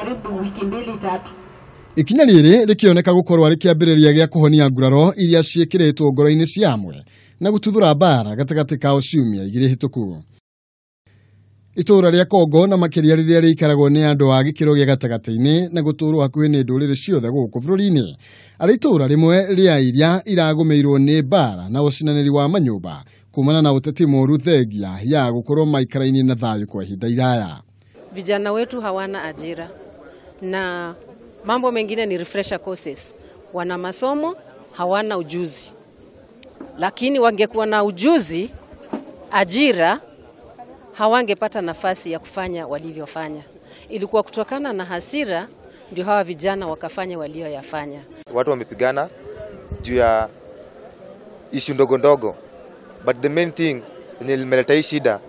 Karibu wiki mbili tatu. Ikinya rĩrĩ rĩkĩoneka gũkorwo arĩ kĩambĩrĩria gĩa kũhonia nguraro iria ciĩkĩrĩtwo ngoro-inĩ cia amwe na gũtuthũra mbara gatagatĩ kao ciumia igĩrĩ hĩtũku. Itũũra rĩa Kongo na makĩria rĩrĩa rĩikaragwo nĩ andũ a gĩkĩro gĩa gatagatĩ-inĩ na gũtũũrwo hakuhĩ nĩ ndũrĩrĩ ciothe gũkũ bũrũri-inĩ, arĩ itũũra rĩmwe rĩa iria iragũmĩirwo nĩ mbara na ũcinanĩri wa manyũmba kumana na ũteti mũũru thengia ya gũkorwo maikaraine na thayũ kwa ihinda iraya. Vijana wetu hawana ajira na mambo mengine ni refresher courses. Wana masomo, hawana ujuzi. Lakini wangekuwa na ujuzi, ajira, hawangepata nafasi ya kufanya walivyofanya. Ilikuwa kutokana na hasira ndio hawa vijana wakafanya walioyafanya. Watu wamepigana juu ya issue ndogo ndogo. But the main thing yenye imeleta hii shida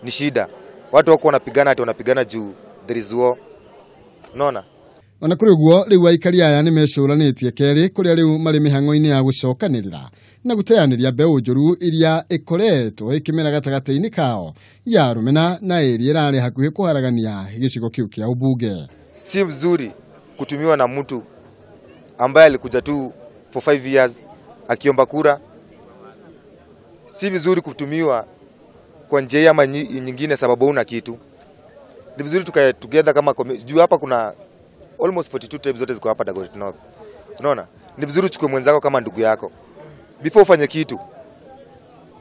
ni shida. Watu wako wanapigana ati wanapigana juu there is war. Unaona? Ona kũrĩ ũguo rĩu aikari aya nĩ mecũranĩtie kerĩ kũrĩa rĩu marĩ mĩhang'o-inĩ ya gũcokanĩrĩra na gũteanĩria mbeũ njũru iria ĩkoretwo ĩkĩmera gatagatĩ-inĩ kao ya rũmena na ĩrĩa ĩrarĩ hakuhĩ kũharagania gĩcigo kĩu kĩa ũmbunge. Si mzuri kutumiwa na mtu ambaye alikuja tu for 5 years akiomba kura. Si vizuri kutumiwa kwa njia ama nyingine sababu huna kitu. Ni vizuri tukae together kama juu hapa kuna almost 42 tribes zote ziko hapa Dagoretti North. Unaona? Ni vizuri uchukue mwenzako kama ndugu yako. Before ufanye kitu,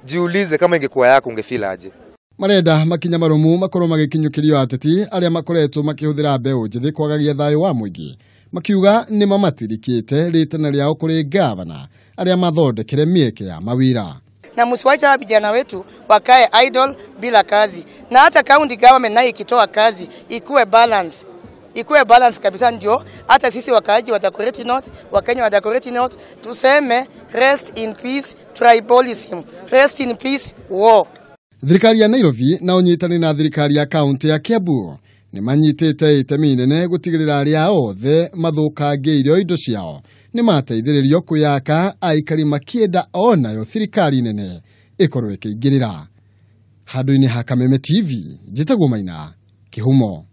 jiulize kama ingekuwa yako ungefeel aje. Marenda makinya marumu makorwo magĩkinyũkĩrio ateti arĩa makoretwo makĩhũthĩra mbeũ njĩthĩ kwagagia thayũ wa mũingĩ, makiuga nĩ mamatirikĩte rĩtana rĩao kũrĩ ngavana arĩa mathondekere mĩeke ya mawĩra. Na msiwache hawa vijana wetu wakae idle bila kazi. Na hata county government nayo ikitoa kazi ikuwe balance. Ikuwe balance kabisa, ndio hata sisi wakaaji wa Dagoretti North, Wakenya wa Dagoretti North tuseme rest in peace tribalism, rest in peace war. Thirikari ya Nairobi na ũnyitani na thirikari ya kaunti ya Kiambu nĩ manyitĩte itemi inene gũtigĩrĩra arĩa othe mathũkangĩirio indo ciao nĩ mateithĩrĩrio kwĩyaka, aikari makĩenda onayo thirikari nene ĩkorwo ĩkĩingĩrĩra. Handũ-inĩ ha Kameme TV, njĩtagwo Maina Kĩhumo.